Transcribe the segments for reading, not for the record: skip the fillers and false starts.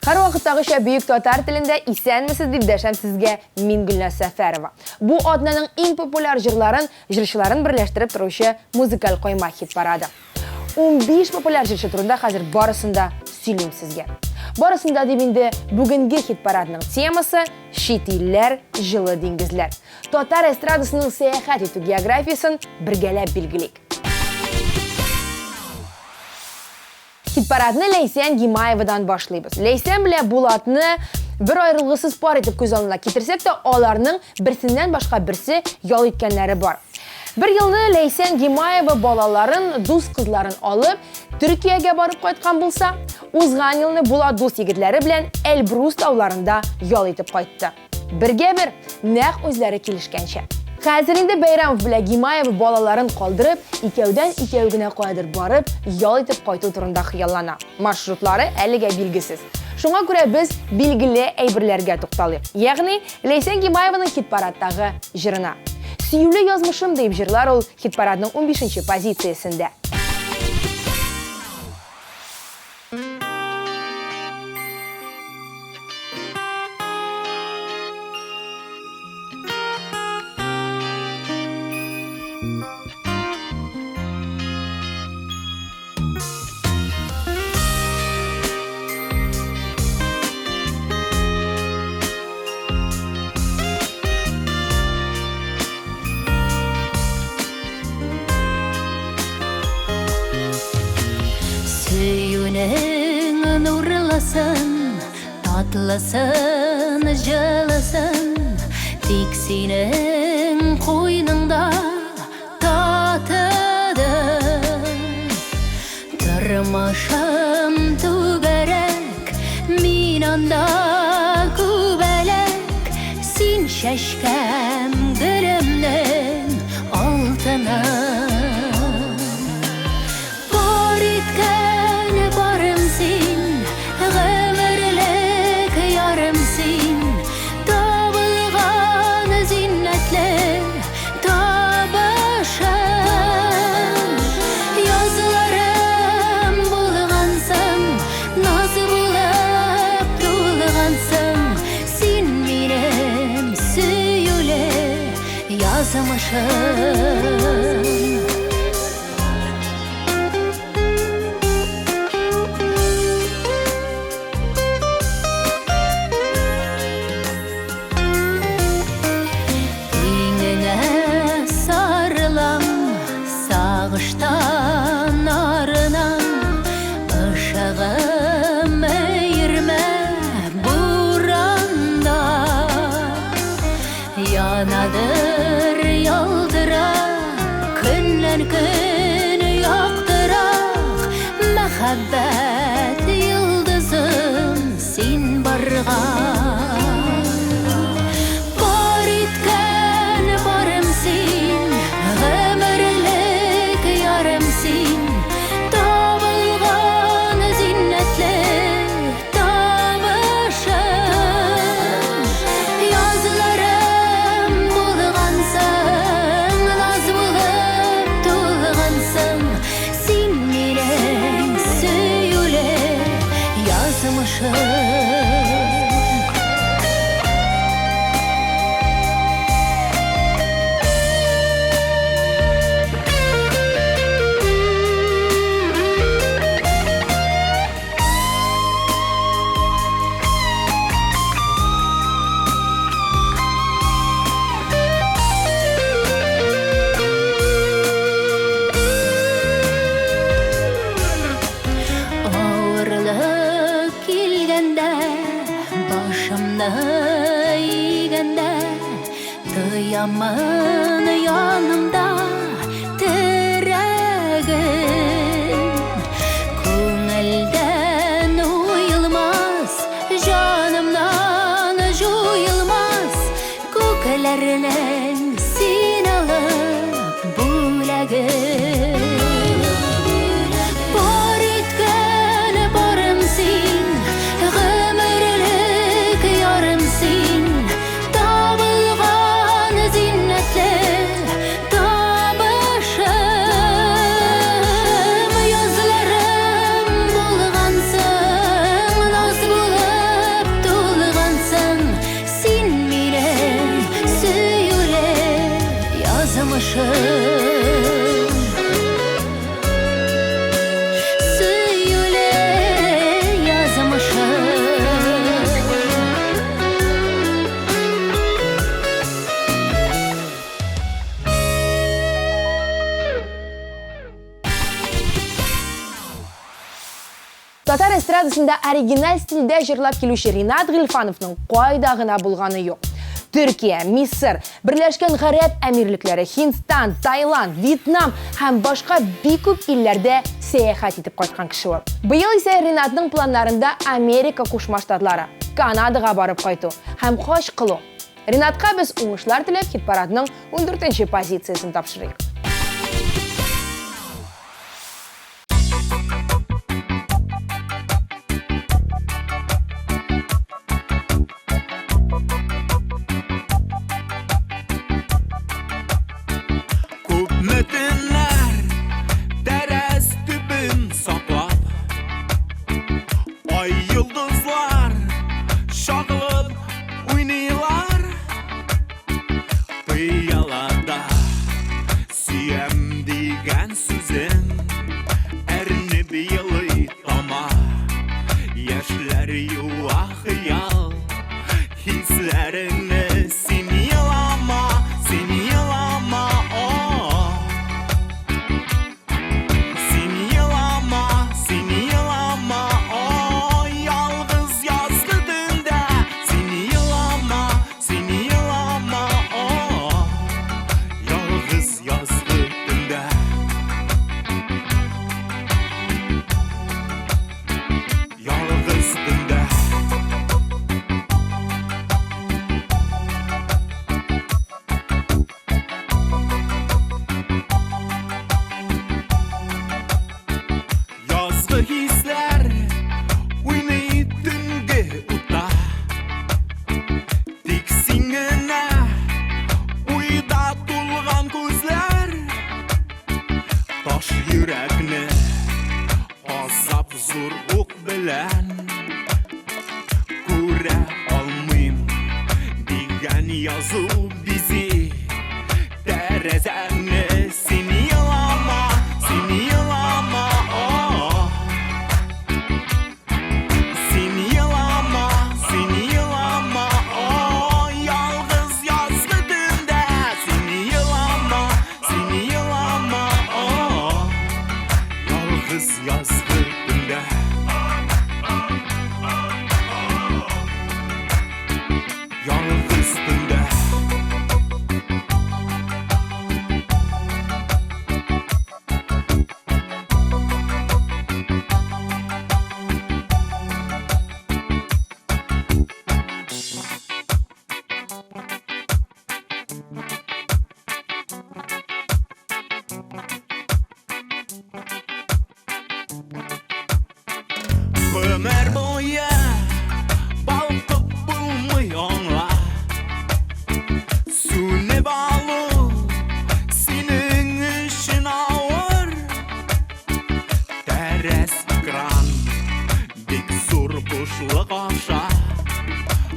Һәрвакыттагыча бөек татар телендә Исәнмесез дип дәшәм сезгә мин Гөлназ Сәфәрова. Бу атнаның иң популяр җырларын, җырчыларын берләштереп торучы музыкаль койма хит-парады. 15 популяр җырчы турында хәзер барысын да сөйлим сезгә. Барысын да дип инде бүгенге хит-парадның темасы чит илләр, җылы диңгезләр. Татар эстрадасының сәяхәт итү географиясен бергәләп билгелик. Хит-парадны Ләйсән Гимаевадан башлыйбыз. Ләйсән белән Булатны бер аерылгысыз пар итеп күз алдына китерсәк тә, аларның берсеннән башка берсе ял иткәннәре бар. Бер елны Ләйсән Гимаева балаларын, дус кызларын алып, Төркиягә барып кайткан булса, узган елны Булат дус егетләре белән Эльбрус тауларында ял итеп кайтты. Бергә-бер, нәкъ үзләре килешкәнчә. Хәзер инде Бәйрәмов белән Гимаева балаларын калдырып, икәүдән-икәү генә каядыр барып, ял итеп кайту турында хыяллана. Маршрутлары әлегә билгесез. Шуңа күрә без билгеле әйберләргә тукталыйк. Ягъни, Ләйсән Гимаеваның хит-парадтагы җырына. Сөюле язмышым диеп җырлар ул хит-парадның унбишенче позициясендә. Сөюнең нурлысын, татлысын, җылысын, тик синең куйныңда татыдым. Тормышым түгәрәк, мин анда күбәләк, син чәчкәм гөлемнең алтыны. Бар иткән барым син, гомерлек ярым син, табылган зиннәтле табышым. Язларым булгансың, наз булып тулгансың, син минем сөюле язмышым. Иңеңә сарылам, сагыштан арынам, Ышыгым өермә буранда. Янадыр ялтырап, көннән-көн яктырак, Мәхәббәт йолдызым син барга. Бар иткән барым син, гомерлек ярым син, табылган зиннәтле табышым. Язларым булгансың, наз булып тулгансың, син минем сөюле язмышым. Авырлык килгәндә, башымны игәндә, тоямын янымда терәген. Күңелдән уелмас, җанымнан җуелмас, күкләрнең син алып бүләген. Бар иткән барым син, гомерлек ярым син, табылган Язмышым. Сөюле язмышым. Татар эстрадасында оригиналь стильдә җырлап килүче Ринат Гыйльфановның кайда гына булганы юк. Төркия, Мисыр, Берләшкән Гарәп Әмирлекләре, Һиндстан, Таиланд, Вьетнам һәм башка бик күп илләрдә сәяхәт итеп кайткан кеше ул. Быел исә Ринатның планнарында Америка Кушма Штатлары, Канадага барып кайту һәм хаҗ кылу. Ринатка без уңышлар теләп хит-парадның ундүртенче позициясен тапшырыйк. Күпме төннәр тәрәз төбен саклап, Ай йолдызлар чагылып уйныйлар. Пыялада сөям дигән сүзең әрнеп елый тама. Яшьләр юа хыял хисләреңне син елама, син елама, о. Син елама, син елама, о, ялгыз язгы төндә. Син елама, син елама, о, ялгыз язгы төндә. Ялгыз төндә. Язгы хисләр уйный төнге утта. Тик син генә уйда тулган күзләр. Таш йөрәкне азап зур ук белән күрә алмыйм дигән язу бизи тәрәзәңне. Син елама, син елама, о. Син елама, син елама, о, ялгыз язгы төндә. Син елама, син елама, о, ялгыз язгы төндә. Ялгыз төндә. Гомер буе балкып булмый аңла. Сүнеп алу синең өчен авыр. Тәрәз экран бик зур бушлык аша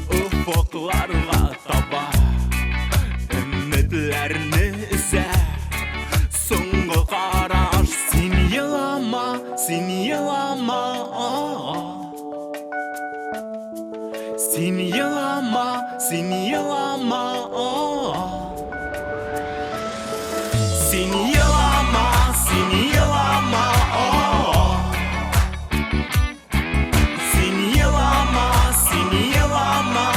офыкларга таба өметләрне өзә. Соңгы караш син елама, син елама, Син елама, син елама, Син елама, син елама, Син елама, син елама,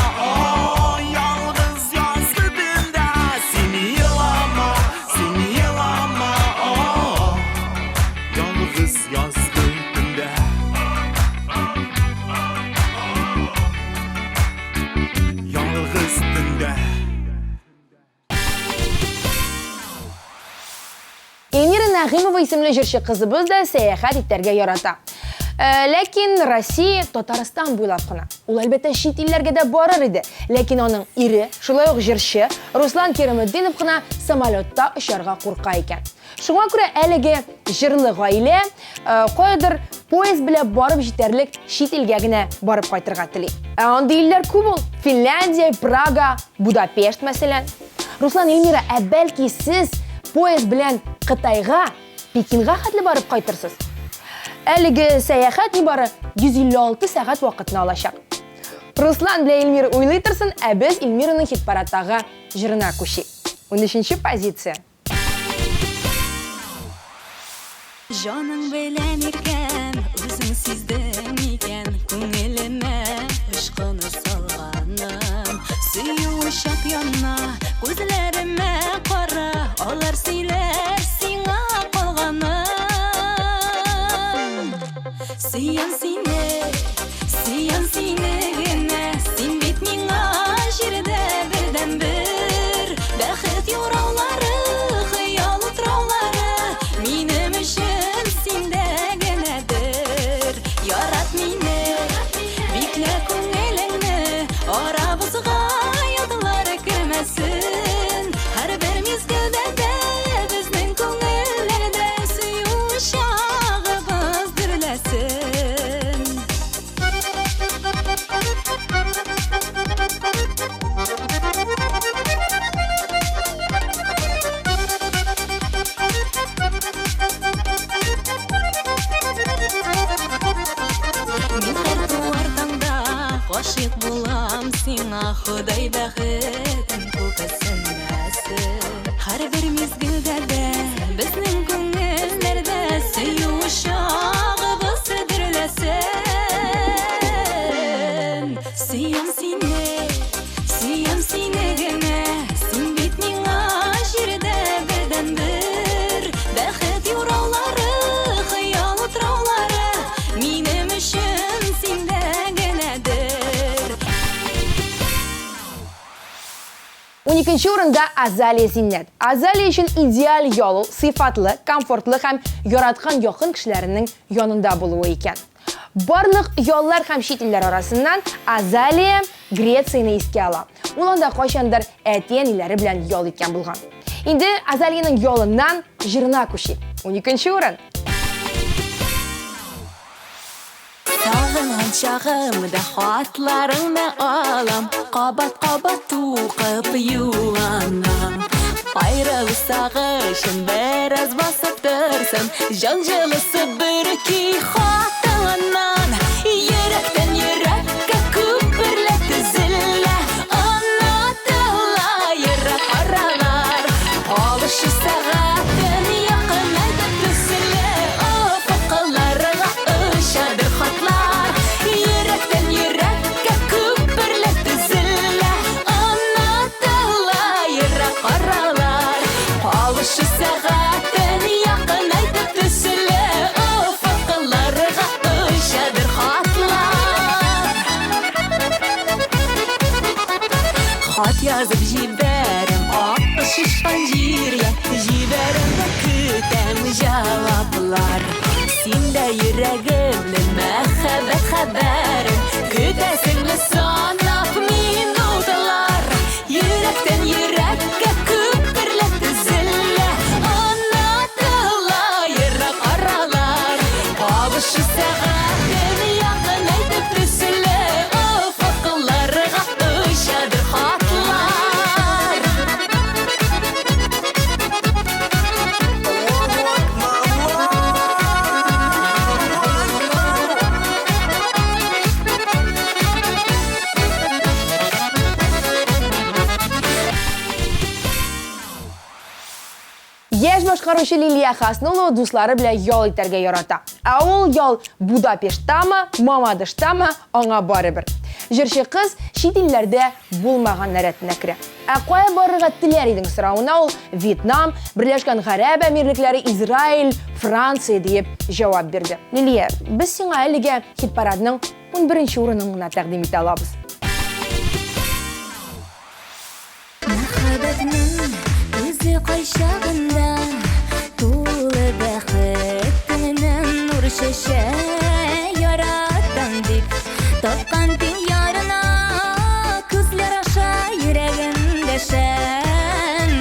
ялгыз язгы төндә. Син елама, син елама, ялгыз язгы төндә. Ялгыз төндә. Эльмира Нәгыймова исемле җырчы кызыбыз да сәяхәт итәргә ярата. Ләкин Россия, Татарстан буйлап кына. Ул әлбәттә чит илләргә дә барыр иде. Ләкин аның ире, шулай ук җырчы Руслан Кираметдинов кына самолетта очарга курка икән. Шуңа күрә әлеге җырлы гаилә каядыр поезд белән барып җитәрлек чит илгә генә барып кайтырга тели. Ә андый илләр күп ул. Финляндия, Прага, Будапешт, мәсәлән. Руслан, Эльмира, ә бәлки сез Поезд белән Кытайга, Пекинга хәтле барып кайтырсыз. Әлеге сәяхәт нибары 156 сәгать вакытны алачак. Руслан белән Эльмира уйлый торсын, ә без Эльмираның хит-парадтагы җырына күчик. Унөченче позиция. Җаның белән иркәм, үзең сиздең микән, күңелемә очкыны салганым. Сөю учак яна, күзләремә кара, алар сөйләр сиңа калганын. Сөям сине, сөям сине генә, син бит миңа җирдә бердәнбер. Бәхет юраулары, хыял утраулары, минем өчен синдә генәдер. Ярат мине, биклә күңелеңне, арабызга ятлар кермәсен. Һәрбер мизгелдә дә безнең күңелләрдә сөю чагыбыз дөрләсен. Мин һәр туар таңда гашыйк булам сиңа, Ходай бәхетен күкәсенмәсен. Һәрбер мизгелдә дә безнең күңелләрдә сөю чагыбыз дөрләсен. Сөям сине, сөям сине генә, син бит миңа җирдә бердәнбер. Бәхет юраулары, хыял утраулары, минем өчен синдә генәдер. Уникенче урында Азалия Зиннәт. Азалия өчен идеаль ял ул, сыйфатлы, комфортлы һәм яраткан якын кешеләренең янында булуы икән. Барлык яллар һәм чит илләр арасыннан Азалия Грецияне искә ала. Ул анда кайчандыр әти-әниләре белән ял иткән булган. Инде Азалиянең ялыннан җырына күчик. Уникенче урын. Сагынган чагымда хатларыңны алам, кабат-кабат укып юанам. Айрылу сагышын бераз басып торсын, җан җылысы бөрки хатыңнан. Йөрәктән йөрәккә күперләр төзелә, онытыла ерак аралар. Алышу сәгатен якынайтып төзелә, офыкларга очадыр хатлар. Йөрәктән йөрәккә күперләр төзелә, онытыла ерак аралар. Алышу сәгатен якынайтып төзелә, офыкларга очадыр хатлар. Хат язып җибәрәм ак очкан җиргә, җибәрәм дә көтәм җаваплар. Син дә йөрәгемнең мәхәббәт хәбәрен көтәсеңме санап минутлар. Йөрәктән йөрәккә күперләр төзелә, онытыла ерак аралар. Кавышу сәгатен якынайтып төзелә, офыкларга очадыр хатлар. Яшь башкаручы Лилия Хаснулова дуслары белән ял итәргә ярата. Ә ул ял Будапешттамы, Мамадыштамы, аңа барыбер. Җырчы кыз чит илләрдә булмаганнар рәтенә керә. Ә кая барырга теләр идең соравына ул Вьетнам, Берләшкән Гарәп Әмирлекләре, Израиль, Франция диеп җавап бирде. Лилия, без сиңа әлегә хит-парадның унберенче урынын гына тәкъдим итә алабыз. Мәхәббәтнең үзе кайчагында тулы бәхетеннән нур чәчә, яратам дип тапкан тиң ярына күзләр аша йөрәгем дәшә.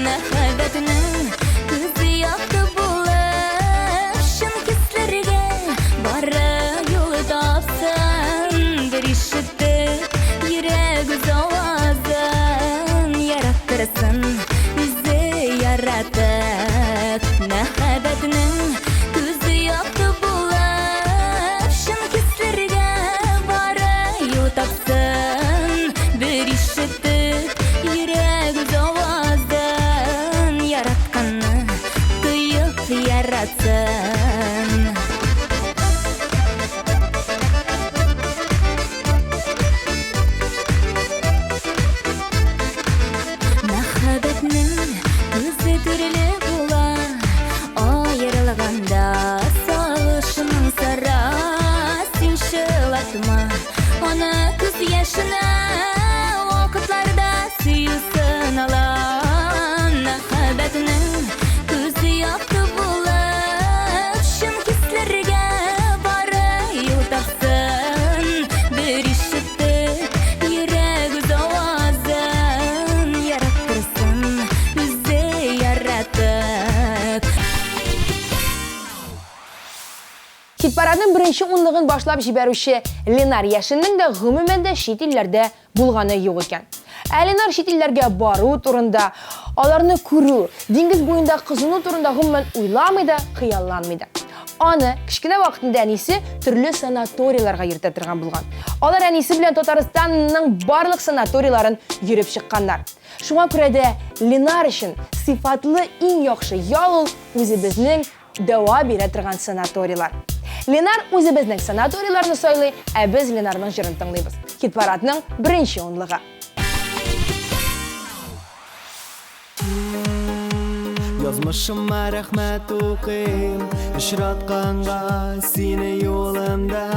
Мәхәббәтнең күзе якты булып, чын хисләргә бары юл тапсын, бер ишетеп йөрәк үз авазын яраттырсын, үзе яратып. Хит-парадның беренче унлыгын башлап җибәрүче Ленар Яшиннең дә гомумән дә чит илләрдә булганы юк икән. Ә Ленар чит илләргә бару турында, аларны күрү, диңгез буенда кызыну турында гомумән уйламый да, хыялланмый да. Аны кечкенә вакытында әнисе төрле санаторийларга йөртә торган булган. Алар әнисе белән Татарстанның барлык санаторийларын йөреп чыкканнар. Шуңа күрә дә Ленар өчен сыйфатлы иң яхшы ял ул үзебезнең дәва бирә торган санаторийлар. Ленар үзебезнең санаторийларны сайлый, ә без Ленарның җырын тыңлыйбыз. Хит-парадның беренче унлыгы. Язмышыма рәхмәт укыйм, очратканга сине юлымда.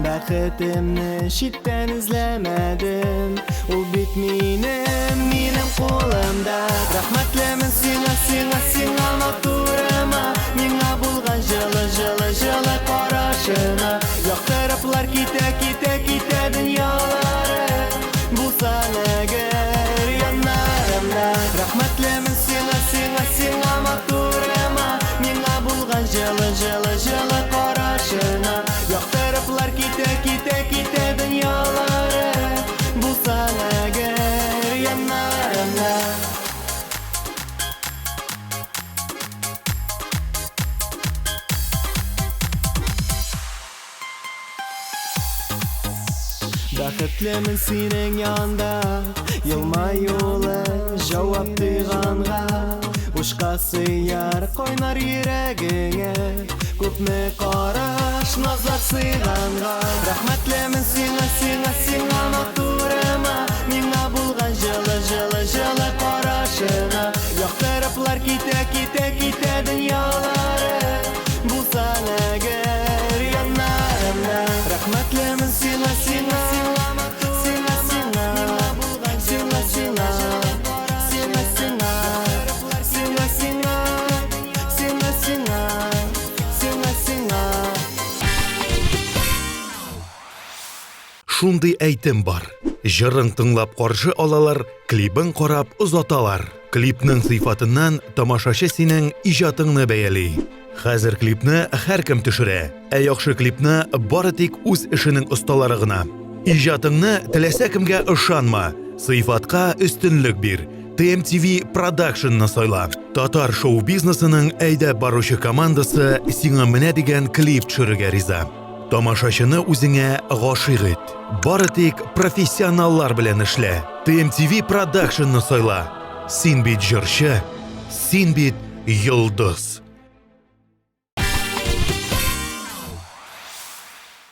Бәхетемне читтән эзләмәдем, ул бит минем, минем кулымда. Рәхмәтлемен сиңа, сиңа, сиңа, матурыма, миңа булган җылы, җылы, җылы карашыңа. Яктырыплар китә, китә, китә дөньялары, булсаң әгәр яннарымда. Рәхмәтлемен сиңа, сиңа, сиңа, матурыма, миңа булган җылы, җылы, җылы карашыңа. Яктырыплар китә, китә, китә дөньялары, булсаң әгәр яннарымда. Бәхетлемен синең янда, елмаюлы җавап тойганга. Ушка сыяр кайнар йөрәгеңә, күпме караш, назлар сыйганга. Рәхмәтлемен сиңа, сиңа, сиңа, матурыма, миңа булган җылы, җылы, җылы карашыңа. Яктырыплар китә, китә, китә дөньялары, булсаң әгәр яннарымда. Рәхмәтлемен сиңа, сиңа, сиңа, сиңа, сиңа, сиңа, сиңа, сиңа, сиңа, сиңа, сиңа, сиңа, сиңа, сиңа. Шундый әйтем бар. Җырың тыңлап каршы алалар, клибын карап озаталар. Клипның сыйфатыннан тамашачы синең иҗатыңны бәяли. Хәзер клипны һәркем төшерә, ә яхшы клипны бары тик үз эшенең осталары гына. Иҗатыңны теләсә кемгә ышанма, сыйфатка өстенлек бир. TMTV Production-ны сайла. Татар шоу-бизнесының әйдәп баручы командасы сиңа менә дигән клип төшерергә риза. Тамашачыны үзеңә гашыйк ит. Бары тик профессионаллар белән эшлә. TMTV Production-ны сайла. Син бит җырчы, син бит йолдыз.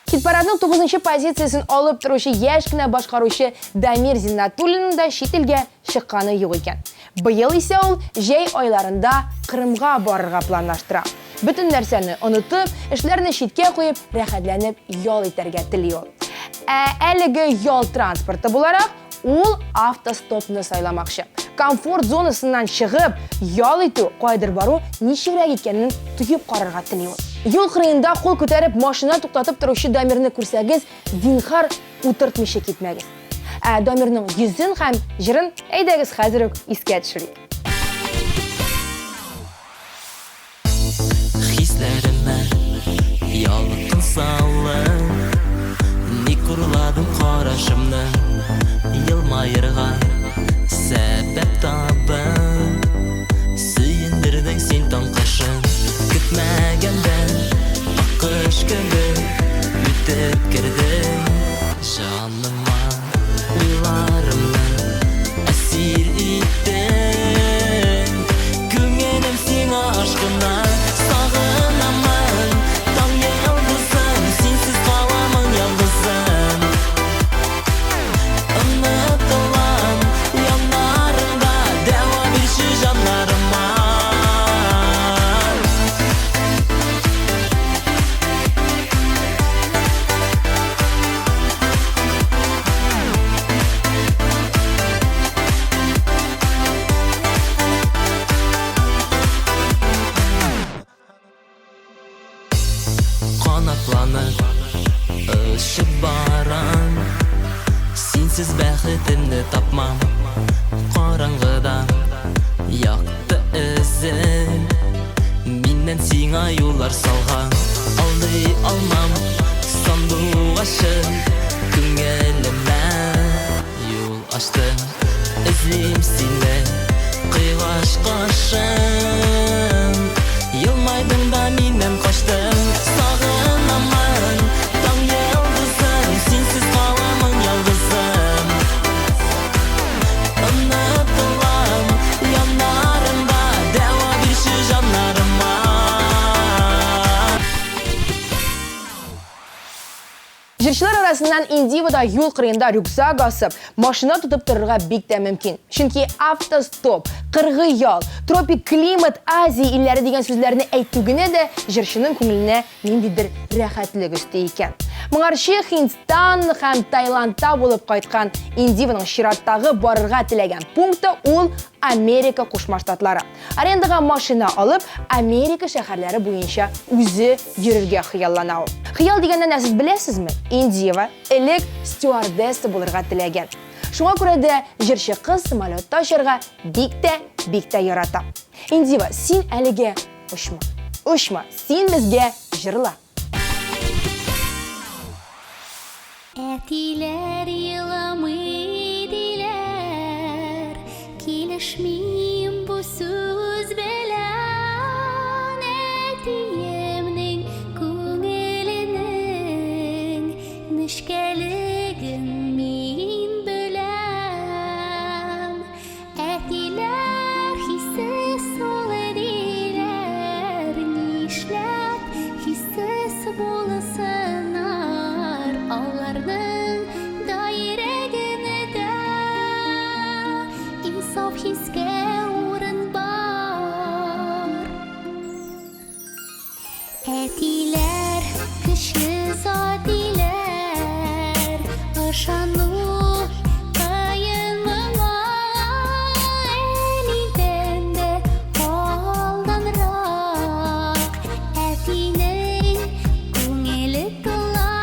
Хит-парадның 9 позициясен алып торучы яшь кенә башкаручы Дамир Зиннатуллинның да чит илгә чыкканы юк икән. Быел исә ул җәй айларында Кырымга барырга планлаштыра. Бөтен нәрсәне онытып, эшләрне читкә куеп, рәхәтләнеп ял итәргә тели ул. Ә әлеге ял транспорты буларак, ул автостопны сайламакчы. Комфорт зонасыннан чыгып, ял итү, кайдыр бару ничегрәк икәнен тоеп карарга тели ул. Юл кырыенда кул күтәреп машина туктатып торучы Дамирны күрсәгез, зинһар утыртмыйча китмәгез. Ә Дамирның йөзен һәм җырын әйдәгез хәзер үк искә төшерик. Хисләремә ялкын салып, Ник урладың карашымны? Елмаерга сәбәп табып, Сөендердең син таң кашын. Көтмәгәндә аккош кебек үтеп кердең җаныма. Уйларымны әсир иттең, Күңелем сиңа ашкына. Сагынамын, таң йолдызым, Синсез каламын ялгызым. Онытылам яннарыңда, Дәва бирче җаннарыма. Канатланып очып барам, Синсез бәхетемне тапмам. Караңгыда якты эзем, Миннән сиңа юллар салган. Алдый алмам сандугачы Күңелемә юл ачты. Эзлим сине, кыйгач кашым. Елмайдың да миннән качтың. Сагынамын таң йолдызын, синсез каламын ялгызым. Онытылам яннарыңда, дәва бирче җаннарыма. Җырчылар арасыннан Индивада юл кырыенда рюкзак асып, машина тотып торырга бик тә мөмкин. Чөнки автостоп, кыргый ял, тропик климат, Азия илләре дигән сүзләрне әйтү генә дә җырчының күңеленә ниндидер рәхәтлек өсти икән. Моңарчы Һиндстан һәм Таиландта булып кайткан Индиваның чираттагы барырга теләгән пункты ул Америка Кушма Штатлары. Арендага машина алып, Америка шәһәрләре буенча үзе йөрергә хыяллана ул. Хыял дигәннән, ә сез беләсезме, Индиева элек стюардесса булырга теләгән. Шуңа күрә дә җырчы кыз самолетта очарга бик тә, бик тә ярата. Индиева, син әлегә очма. Очма, син безгә җырла. Әтиләр еламый диләр, Килешмим бу сүз белән. Әтиемнең күңеленең Нечкәлеген мин беләм. Әтиләр хиссез ул диләр, Нишләп хиссез булсыннар? Аларның да йөрәгендә Инсаф хискә урын бар. Әтиләр көчле зат диләр, Ышану кыен моңа. Әнидән дә алданрак Әтинең күңеле тула.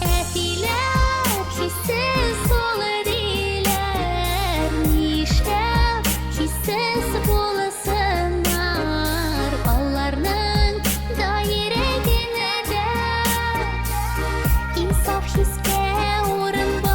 Әтиләр хиссез булыр диләр, Нишләп хиссез булсыннар? Аларның да йөрәгендә Инсаф хискә урын бар.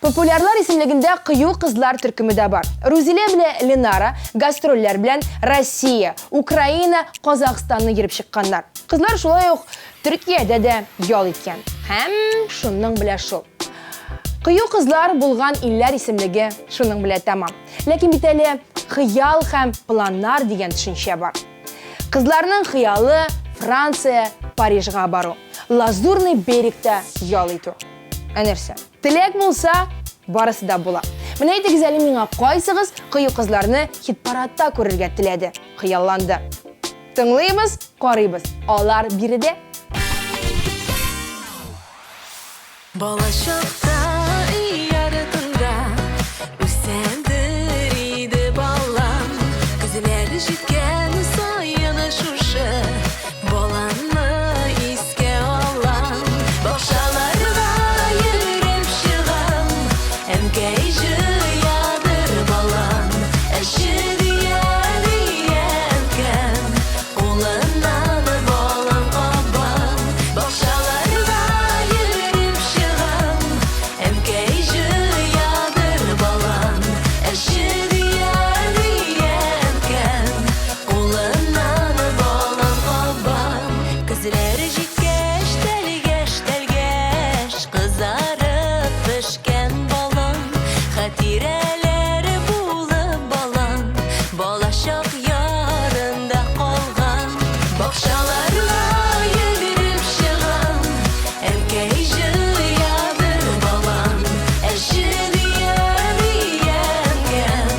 Популярлар исемлегендә кыю кызлар төркеме дә бар. Рузилә белән Ленара гастрольләр белән Россия, Украина, Казахстанны йөреп чыкканнар. Кызлар шулай ук Төркиядә дә ял иткән. Һәм шуның белән шул. Кыю кызлар булган илләр исемлеге шуның белән тәмам. Ләкин бит әле хыял һәм планнар дигән төшенчә бар. Кызларның хыялы Франция, Парижга бару, Лазурный берегта ял итү. Ә нәрсә? Теләк булса, барысы да була. Менә әйтегез әле миңа, кайсыгыз кыю кызларны хит-парадта күрергә теләде, хыялланды? Тыңлыйбыз, карыйбыз. Алар биредә. Балачакта өй артында Үсәдер иде балам. Көзләр җиткән саен шушы баланы искә алам. Бакчаларга йөреп чыгам, Әнкәй җыядыр балан. Әче дия дия әнкәм, Кулыннан балан кабам. Бакчаларга йөреп чыгам, Әнкәй җыядыр балан. Әче дия дия әнкәм, Кулыннан балан кабам. Көзләр җиткәч, тәлгәш, тәлгәш, Кызарып пешкән балан. Хатирәләр булып балан, Балачак ярында калган. Бакчаларга йөгереп чыгам, Әнкәй җыядыр балан. Әче дия дия әнкәм,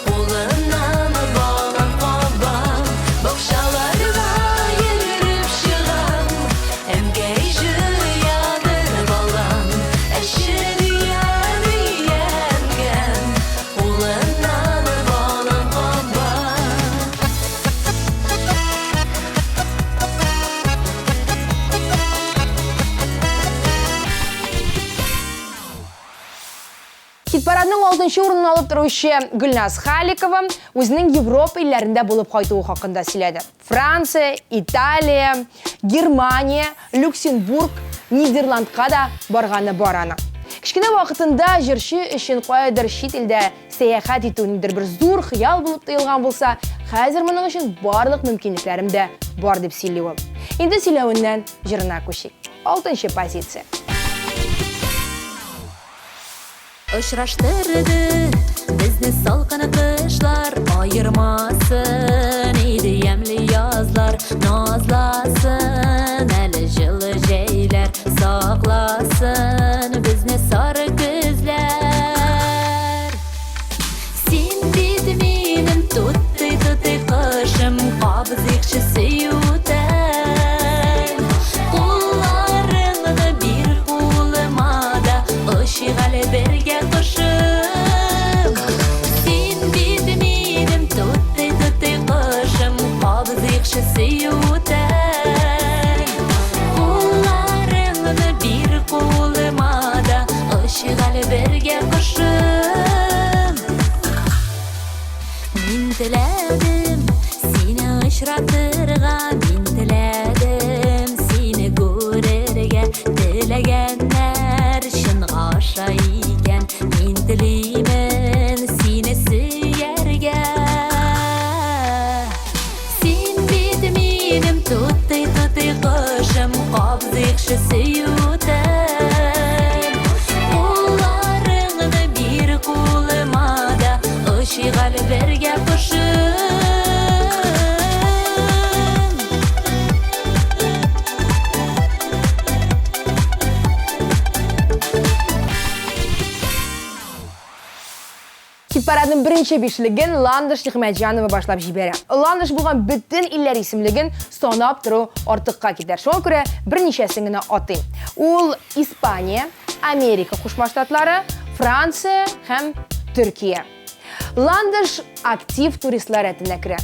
Кулыннан балан кабам. Бакчаларга йөгереп чыгам, Хит-парадның алтынчы урынын алып торучы Гөлназ Халикова үзенең Европа илләрендә булып кайтуы хакында сөйләде. Франция, Италия, Германия, Люксембург, Нидерландка да барганы бар аның. Кечкенә вакытында җырчы өчен каядыр чит илдә сәяхәт итү нидер бер зур хыял булып тоелган булса, хәзер моның өчен барлык мөмкинлекләрем дә бар дип сөйли ул. Инде сөйләвеннән җырына күчик. Алтынчы позиция. Очраштырды безне салкын кышлар, Аермасын иде ямьле язлар, Назласын әле җылы җәйләр, Сакласын безне сары көзләр. Син бит минем тутый-тутый кошым, Кабызыйкчы сөюдән. Кулларыңны бир кулыма да, Очыйк әле бергә кошым. Син бит минем тутый-тутый кошым, Кабызыйкчы сөюдән. Кулларыңны бир кулыма да, Очыйк әле бергә кошым. Мин теләдем сине очратырга, Мин теләдем сине күрергә. Теләгәннәр чынга аша икән, Мин телимен сине сөяргә. Син бит минем тутый-тутый кошым, Кабзыйкчы сөюдән. Кулларыңны бир кулыма да, Очыйк әле бергә кошым. Хит-парадның беренче бишлеген Ландыш Нигъмәтҗанова башлап җибәрә. Ландыш булган бөтен илләр исемлеген санап тору артыкка китәр. Шуңа күрә берничәсен генә атыйм. Ул Испания, Америка Кушма Штатлары, Франция һәм Төркия. Ландыш актив туристлар рәтенә керә.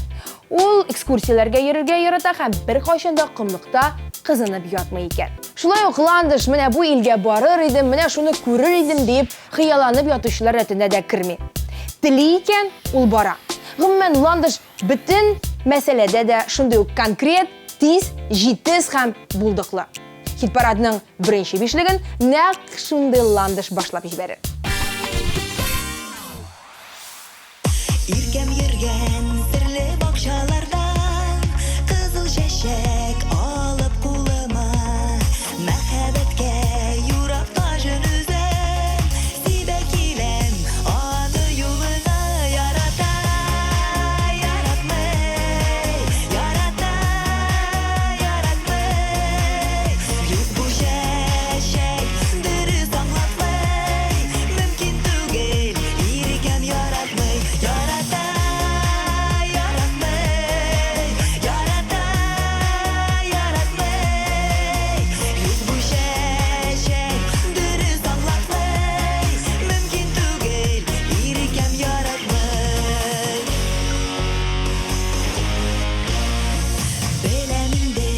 Ул экскурсияләргә йөрергә ярата һәм беркайчан да комлыкта кызынып ятмый икән. Шулай ук Ландыш менә бу илгә барыр идем, менә шуны күрер идем диеп хыялланып ятучылар рәтенә дә керми. Тели икән, ул бара. Гомумән, Ландыш бөтен мәсьәләдә дә шундый ук конкрет, тиз, җитез һәм булдыклы. Хит-парадның беренче бишлеген нәкъ шундый Ландыш башлап җибәрер. Иркәм йөргән серле бакчаларда Кызыл чәчәк алып кулыма Мәхәббәткә юрап таҗын өзәм Сибә киләм аны юлыңа Ярата, яратмый Ярата, яратмый Юк бу чәчәк дөрес аңлатмый Мөмкин түгел, иркәм яратмый Ярата, яратмый Ярата, яратмый Юк бу чәчәк дөрес аңлатмый Мөмкин түгел, иркәм яратмый Беләм инде,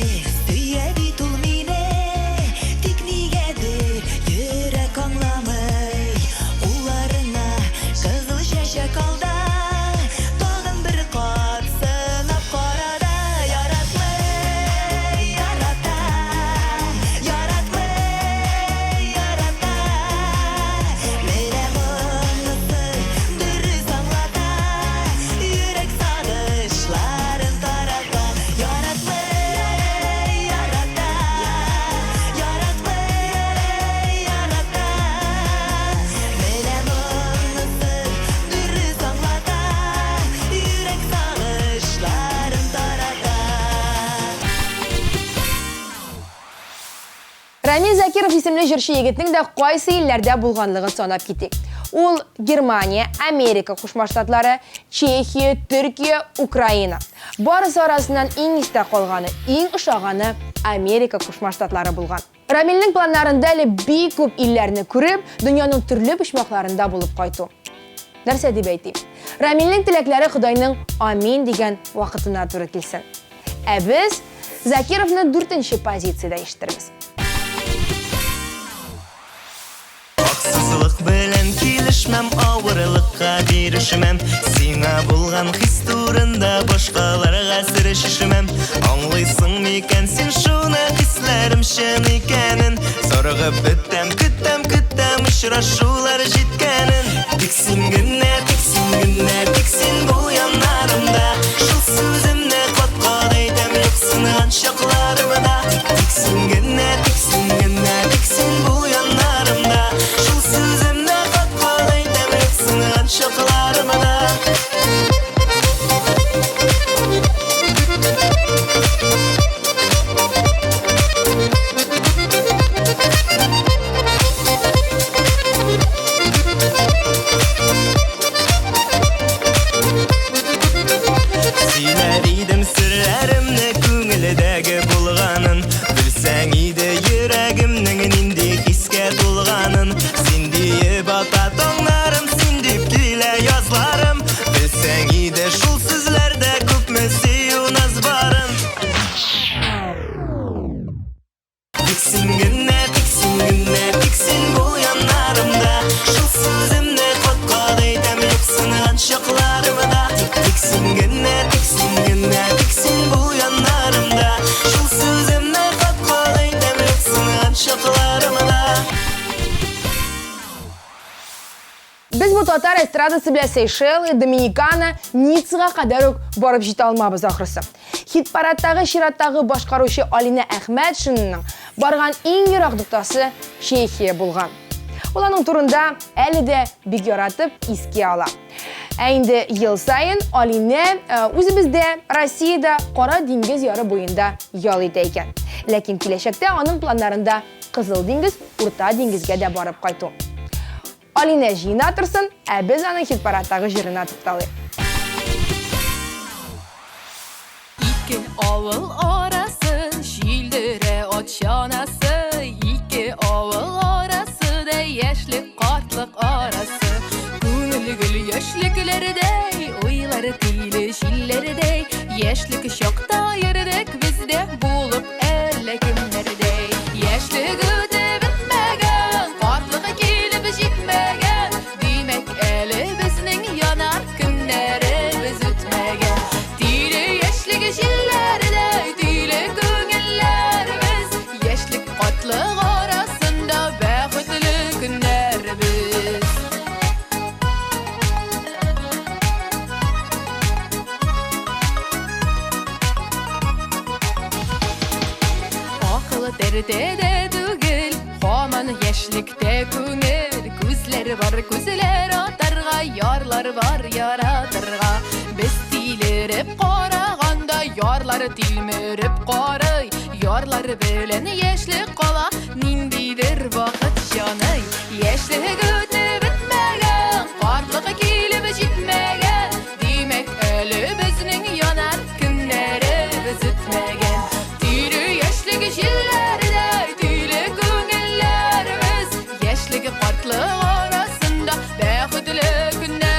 сөя бит ул мине Тик нигәдер йөрәк аңламый Кулларыңа кызыл чәчәк ал да Тагын бер кат сынап кара да Яратмый, ярата, яратмый, ярата Менә монысы дөрес аңлата Йөрәк сагышларын тарата Яратмый, ярата, яратмый, ярата Менә монысы дөрес аңлата Йөрәк сагышларын тарата. Рамил Закиров исемле җырчы егетнең дә кайсы илләрдә булганлыгын санап китик. Ул Германия, Америка Кушма Штатлары, Чехия, Төркия, Украина. Барысы арасыннан иң истә калганы, иң ошаганы Америка Кушма Штатлары булган. Рамилнең планнарында әле бик күп илләрне күреп, дөньяның төрле почмакларында булып кайту. Нәрсә дип әйтим? Рамилнең теләкләре Ходайның амин дигән вакытына туры килсен. Ә без Закировны дүртенче позициядә ишетербез. Хаксызлык белән килешмим. бирешмәм, авырлыкка бирешмәм. Сиңа булган хис турында башкаларга сер чишмәм. Аңлыйсың микән син шуны, хисләрем чын икәнен? Зарыгып бетәм, көтәм, көтәм очрашулар җиткәнен. Тик син генә, тик син генә, тик син бул яннарымда. Шул сүземне кат-кат әйтәм, юксынган чакларымда. Тик син генә, тик син генә, тик син бул яннарымда. Шул сүземне кат-кат әйтәм, юксынган чакларымда. Сөйләр идем серләремне, күңелдәге булганын. Белсәң иде йөрәгемнең нинди хискә тулганын. Син диеп ата таңнарым, син дип килә язларым. Белсәң иде шул сүзләрдә күпме сөю наз барын. Тик син генә, тик син генә, тик син бул яннарымда. Шул сүземне кат-кат әйтәм, юксынган чакларымда. Тик син генә, тик син генә, тик син бул яннарымда. Шул сүземне кат-кат әйтәм, юксынган чакларымда. Без бу татар эстрадасы белән Сейшелы, Доминикана, Ниццага кадәр үк барып җитә алмабыз ахрысы. Хит-парадтагы чираттагы башкаручы Алинә Әхмәтшинаның барган иң ерак ноктасы Чехия булган. Ул аның турында әле дә бик яратып искә ала. Ә инде ел саен Алинә үзебездә, Россиядә Кара диңгез яры буенда ял итә икән. Ләкин киләчәктә аның планнарында Кызыл диңгез, Урта диңгезгә дә барып кайту. Алинә җыена торсын, ә без аның хит-парадтагы җырына тукталыйк. Ике авыл арасын җилдерә ат чанасы, Ике авыл арасы да яшьлек, картлык арасы. Күңел гөл яшьлекләрдәй, уйлар көйле җилләрдәй, Яшьлек чакта йөрдек без дә булып әллә кемнәрдәй. Яшьлек үтеп бетмәгән, картлык килеп җитмәгән, Димәк, әле безнең янар көннәребез үтмәгән. Тиле яшьлек җилләрдәй, тиле күңелләребез, Яшьлек картлык арасында бәхетле көннәребез. Акыл тәртәдә түгел, һаман яшьлектә күңел. Күзләр бар, күзләр атарга, ярлар бар яратырга. Без тилереп караганда, ярлар тилмереп карый. Ярлар белән яшьлек кала, ниндидер вакыт җаный. Яшьлек үтеп бетмәгән, картлык килеп җитмәгән. Димәк, әле безнең янар көннәребез үтмәгән. Тиле яшьлек җилләрдәй, тиле күңелләребез, Яшьлек картлык арасында бәхетле көннәребез.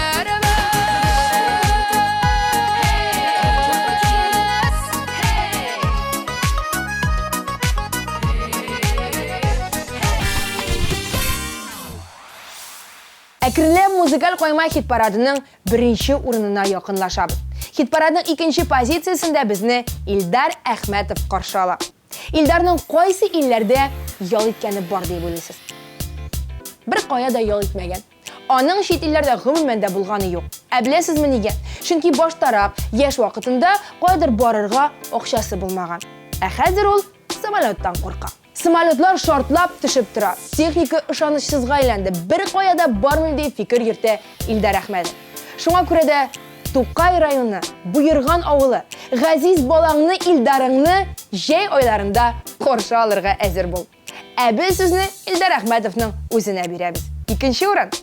Әкренләп музыкаль кайма хит-парадының беренче урынына якынлашабыз. Хит-парадның икенче позициясендә безне Илдар Әхмәтов каршы ала. Илдарның кайсы илләрдә ял иткәне бар дип уйлыйсыз? Бер кая да ял итмәгән. Аның чит илләрдә гомумән дә булганы юк. Ә беләсезме нигә? Чөнки баштарак, яшь вакытында каядыр барырга акчасы булмаган. Ә хәзер ул самолеттан курка. Самолетлар шартлап төшеп тора. Техника ышанычсызга әйләнде. Бер кая да бармыйм дип фикер йөртә Илдар Әхмәтов. Шуңа күрә дә Тукай районы, Боерган авылы, газиз балаңны, Илдарыңны җәй айларында каршы алырга әзер бул. Ә без сүзне Илдар Әхмәтовның үзенә бирәбез. Икенче урын.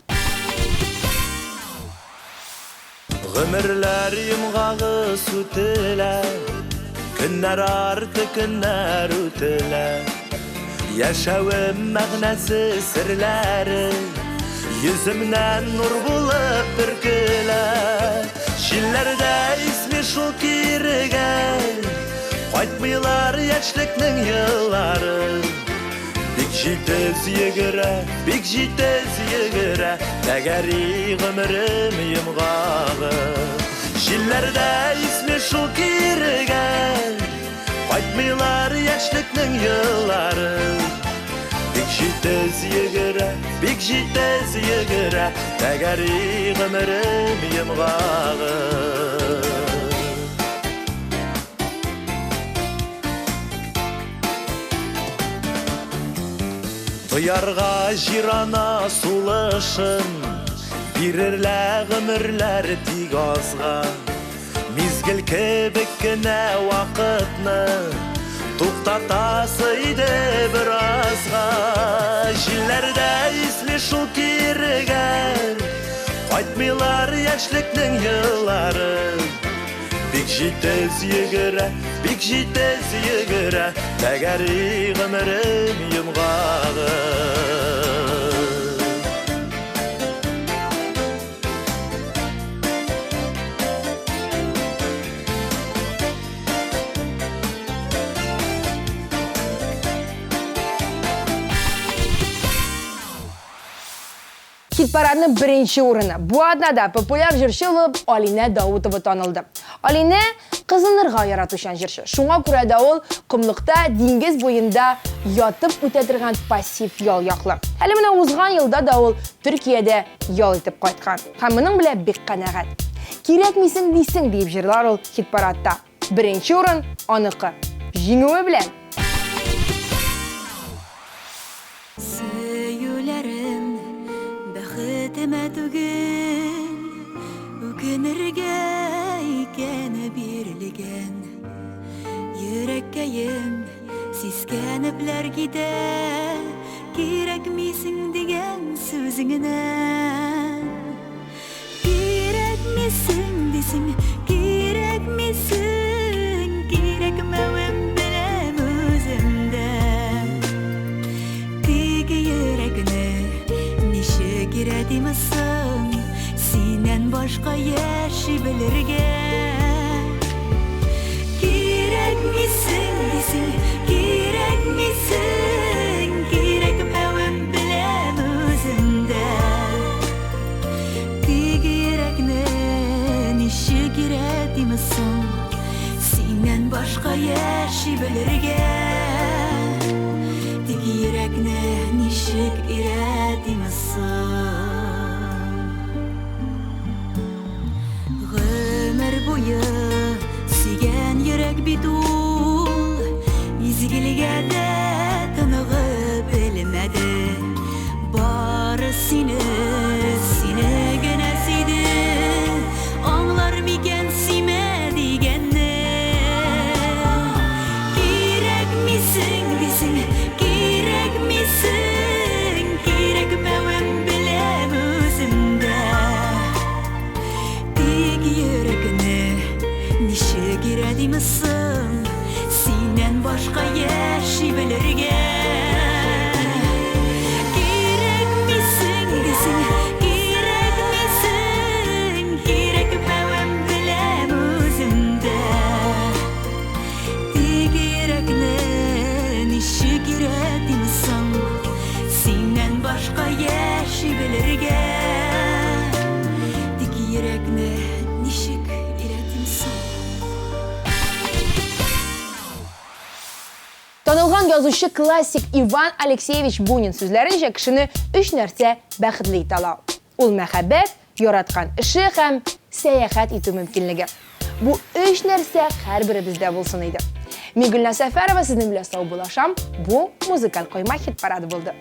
Гомерләр йомгагы сүтелә, Көннәр арты көннәр үтелә. Яшәвем мәгънәсе серләре Йөземнән нур булып бөркелә. Җилләрдә исми шул кирегә, Кайтмыйлар яшьлекнең еллары. Бик җитез йөгерә, бик җитез йөгерә, Тәгәри гомерем йомгагы. Җилләрдә исми шул кирегә, Кайтмыйлар яшьлекнең еллары. Бик җитез йөгерә, бик җитез йөгерә, Тәгәри гомерем йомгагы. Тоярга җир-ана сулышын, Бирерлә гомерләр тик азга. Мизгел кебек кенә вакытны Туктатасы иде беразга. Җилләрдә исми шул кирегә, Кайтмыйлар яшьлекнең еллары. Бик җитез йөгерә, бик җитез йөгерә, Тәгәри гомерем йомгагы. Хит-парадның беренче урыны. Бу атнада популяр җырчы булып Алинә Даутова танылды. Алинә кызынырга яратучан җырчы. Шуңа күрә дә ул комлыкта, диңгез буенда ятып үтә торган пассив ял яклы. Әле менә узган елда да ул Төркиядә ял итеп кайткан. Һәм моның белән бик канәгать. Кирәкмисең дисең, диеп җырлар ул хит-парадта. Беренче урын аныкы. Җиңүе белән! Сөюләрем бәхетемә түгел, Үкенергә икән бирелгән. Йөрәккәем сискәнепләр китә, Кирәкмисең дигән сүзеңнән. Кирәкмисең дисең, кирәкмисең, Кирәкмәвен беләм үзем дә. Тик йөрәкне ничек өйрәтим соң, Синнән башка яши белергә? Кирәкмисең дисең, кирәкмисең, Кирәкмәвен беләм үзем дә. Тик йөрәкне ничек өйрәтим соң, Синнән башка яши белергә? Тик йөрәкне ничек өйрәтим соң? Гомер буе сөйгән йөрәк бит ул, Изгелгә дә тыныгып белмәде. Бары сине, сине генә сөйде, Аңлар микән сөймә дигәнне? Кирәкмисең дисең, кирәкмисең, Кирәкмәвен беләм үзем дә. Тик йөрәкне ничек өйрәтим соң, Синнән башка яши белергә? Кирәкмисең дисең, кирәкмисең, Кирәкмәвен беләм үзем дә. Тик йөрәкне ничек өйрәтим соң, Синнән башка яши белергә? Тик йөрәкне ничек өйрәтим соң? Танылган язучы классик Иван Алексеевич Бунин сүзләренчә, кешене өч нәрсә бәхетле итә ала. Ул мәхәббәт, яраткан эше һәм сәяхәт итү мөмкинлеге. Бу өч нәрсә һәрберебездә булсын иде. Мин Гөлназ Сәфәрова сезнең белән саубуллашам. Бу музыкаль койма хит-парады булды.